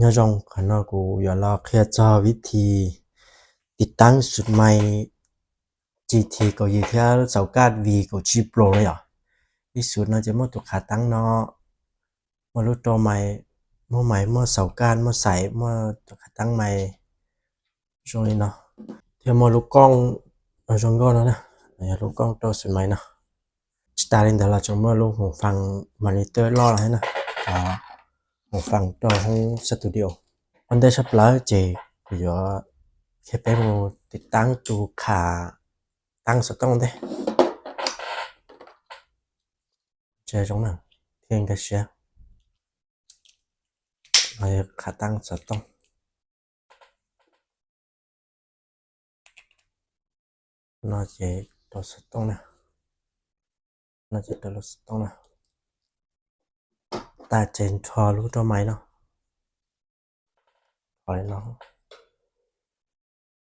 Nyob zoo, qhov no kuv yuav los qhia txog vib thi tiv taab xus mais G T kaum yim thiab xaus kaj V kaum tsib Pro no yom. Ib xus no ces muaj tus qhav taab no, muaj lub rau mais, muaj mais, muaj xaus kaj, muaj xais, muaj tus qhav taab mais zoo li no, thiab muaj lub kooj zoo nkauj no na, yog lub kooj rau xus mais no. Tsis tas li ntawd los tseem muaj lub hmoov faa monitor loj thiab na, hmoov faa rau hoob studio. Ua ntej tshaj plaws ces kuv yuav qhia peb mus tiv taab tus qhav taab xov tooj ntej. Tse zoo na, thiaj nkag siab. Qhav taab xov tooj no ces rau xov tooj na, no ces rau lub xov tooj na. Tas ces nrho lub rau mais no, nrho li no.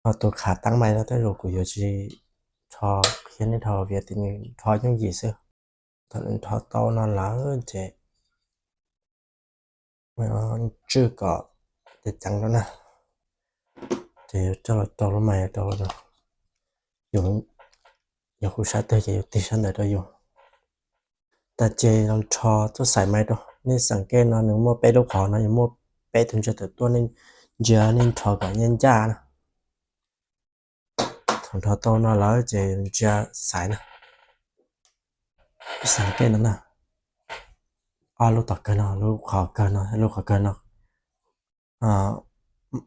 Ho tus qhav taab mais no tej zaum kuv yuav tsis nrho qhia nej dhau vim tias nws nrho yooj yim xwb. Thaum nws nrho tau no lawm ces tswj kom ceev ceev rau na, ces yuav coj los rau lub mais rau no. Yus, yog kuv sab twg ces yus tig sab ntawd rau yus. Tas ces los nrho txoj xaim mais rau. Nej xav kev no nws muaj peb lub qhov no, yus muaj peb tus ntsia tawm tuaj, nej ntsia nej nrho kom ncaj ncaj na. Thaum nrho tau no lawm ces ntsia xaiv na. Xav kev no na, ob lub tom kawg no, lub qhov kawg no, lub qhov kawg no,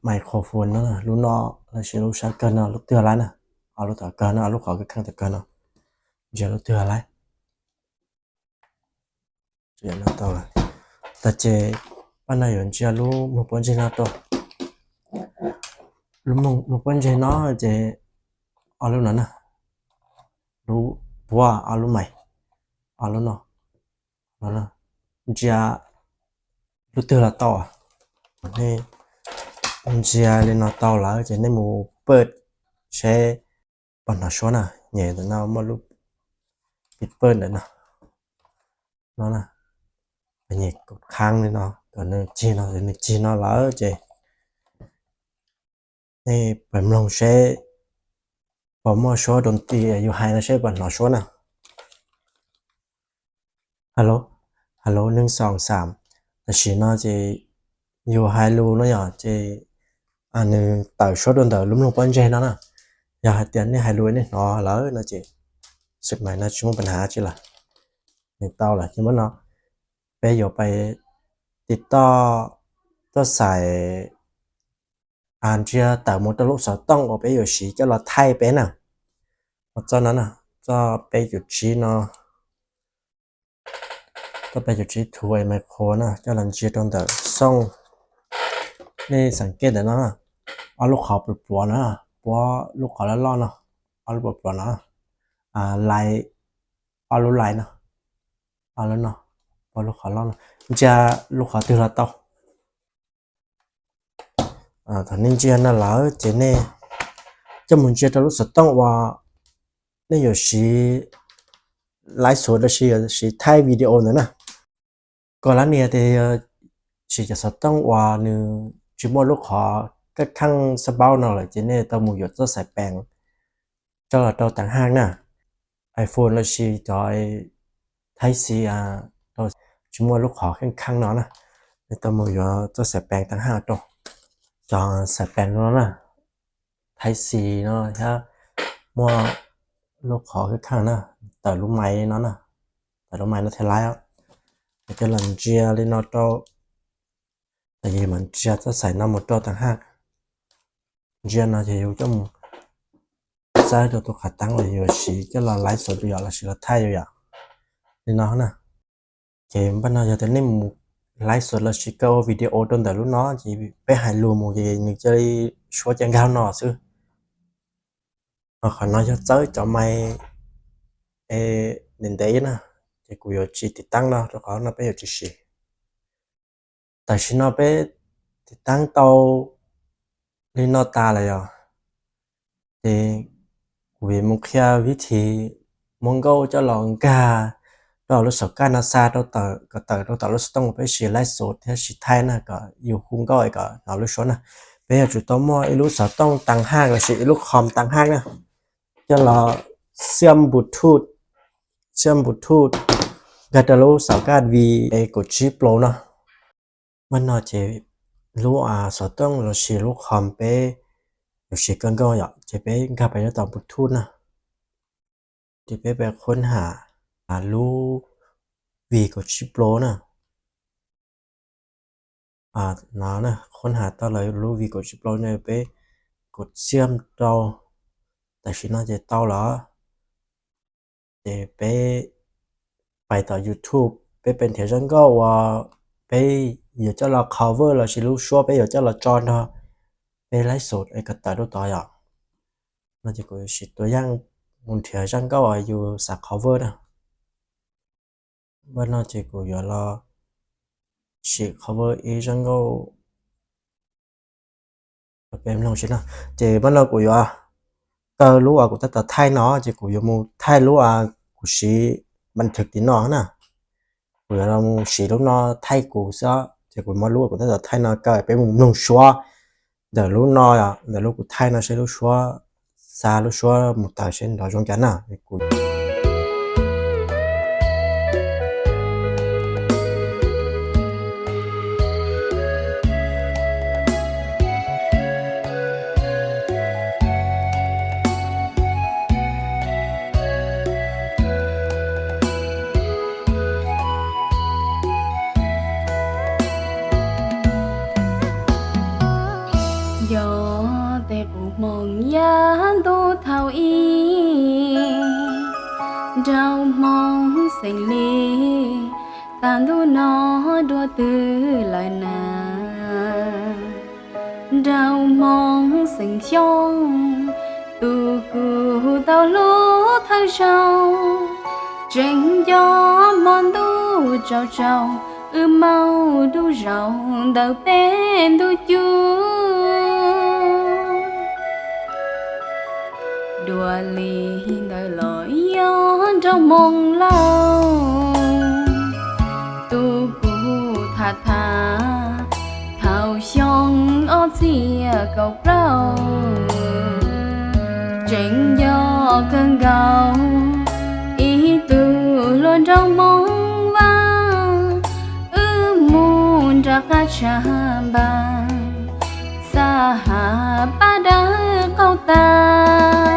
microphone no, lub no, los sis lub sab kawg no, lub twg lawm na. Ob lub tom kawg no, ob lub qhov kawg kheej tom kawg no, ntsia lub twg lawm. Tas ces pab no yuav ntsia lub mloog pob ntseg no rau. Lub mloog pob ntseg no ces ob lub no na, lub puab ob lub mais, ob lub no, ntsia lub twg los tau. Nej ntsia li no tau lawm ces nej mus pawj seb puas hnov suab na. Nyem ntawm no muaj lub pib pawj ntawm no, no na, nyem kaum khaab li no kom nws cig no, nws cig no lawm ces nej pab mloog seb puas muaj suab rau tim yus hais no seb puas hnov suab na. Hello, hello, neeg xoom xam. Tam sim no ces yus hais lus no yog ces nws tawm suab rau ntawm lub mloog pob ntseg no na. Yog hais tias nej hais lus nej hnov lawm no ces xwm mais no tsis muaj pab hnav tsi lawm, nws tau lawm. Ces muab no peb yuav pais tiv toj txoj xaim ntsia tawm mus rau lub xov tooj uas peb yuav siv coj los thaij peb na. Txoj no na, txoj peb cum tsib no, txoj peb cum tsib thu micro na, coj los ntsia rau ntawm xooj. Nej xav kev ntawm no, ob lub qhov pluav pluav na, puab lub qhov loj loj no, ob lub pluav pluav no, lais, ob lub lais no, ob lub no, puab lub qhov loj no, ntsia lub qhov twg los tau. Thaum nej ntsia no lawm ces nej coj mus ntsia rau lub xov tooj uas nej yuav siv live stream los sis yuav siv thaij video ntawd na. Kom lab nias tias siv cov xov tooj uas nws tsis muaj lub qhov kaj kheej xab paub no lawm ces nej tau mus yuav txoj xaim pees coj los rau teev haj na. iPhone los sis cov Type-C tsis muaj lub qhov kaj kheej no na, nej tau mus yuav txoj xaim pees teev haj rau. Cov xaim pees no na, Type-C no thiab muaj lub qhov kaj kheej na, tawm lub maiv no na, tawm lub maiv no thiaj laib. Coj los ntsia li no rau, tas yus mam ntsia txoj xaim no mus rau teev haj. Ntsia no ces yus coj mus txawb rau tus qhov teeb uas yuav siv coj los live stream yom los sis los thaij yom, li no na. Ces npaj no yog tias nej mus live stream los sis kaw ua video rau ntawm lub no ces peb hais lus mus ces nws cia li suab cia nkag no xwb. Qhov no yog txawb cov mais ntev ntev na, ces kuv yuav tsis tiv taab no rau qhov no peb yuav tsis siv. Tam sim no peb tiv taab tau li no tas lawm yom, ces kuv yuav mus qhia vib thi muab nkauj coj los nkag rau lub xauv kaj no xa rau tawm, kom tawm rau tom lub xov tooj uas peb siv live show thiab siv thaij na, kom yus hu nkauj kom hnov lub suab na. Peb yuav tsum tau muaj ib lub xov tooj tas haj lossis ib lub khom tas haj na, coj los xiam Bluetooth, xiam Bluetooth nkag rau lub xauv kaj V A kaum tsib Pro no. Mas no ces lub xov tooj lossis lub khom peb yuav siv kawg nkaus yom, ces peb nkag pem rau tom Bluetooth na. Ces peb pem qhub ham lub V kaum tsib Pro na. No, qhub ham tau lawm lub V kaum tsib Pro no, peb kov xiam rau. Tam sim no ces tau lawm. Ces peb pais tom YouTube, peb pem nrhiav zaj nkauj uas peb yuav coj los cover lossis lub suab peb yuav coj los tso nrog peb live show es kom tawm rau tod yom. No ces kuv siv tua yaj mus nrhiav zaj nkauj uas yus xav cover na. Mas no ces kuv yuav los sim cover ib zaj nkauj rau peb mloog seb no. Ces mas no kuv yuav kaw lub uas kuv tab tom thaij no, ces kuv yuav mus thaij lub uas kuv siv npas thwv tim no na. Kuv yuav los mus siv lub no thaij kuv xwb, ces kuv muab lub uas kuv tab tom thaij no kaw, peb mus mloog suab ntawm lub no, ntawm lub kuv thaij no seb lub suab, xa lub suab mus tawm seb nrov zoo cas na. Kuv Yog tej qub hmoov yav ntuj thaum ub, nraug hmoob xeem Lis, tag ntuj no dua twg lawm na? Nraug hmoob xeem Xyooj, tus kuv tau hlub thawj zaug, tseem nco hmo ntuj tsaus tsaus, wb maub dub zaum ntawm peb ntug cub. Dua li ntawd los yog nraug hmoob lauj, tus kuv tham tham thaum xyoo ob txhiab kaum plaub, tseem nco kawg nkaus ib tug hluas nraug hmoob Vaj, wb mus nram qab tshav npas, xab has pab dawb qaug tas.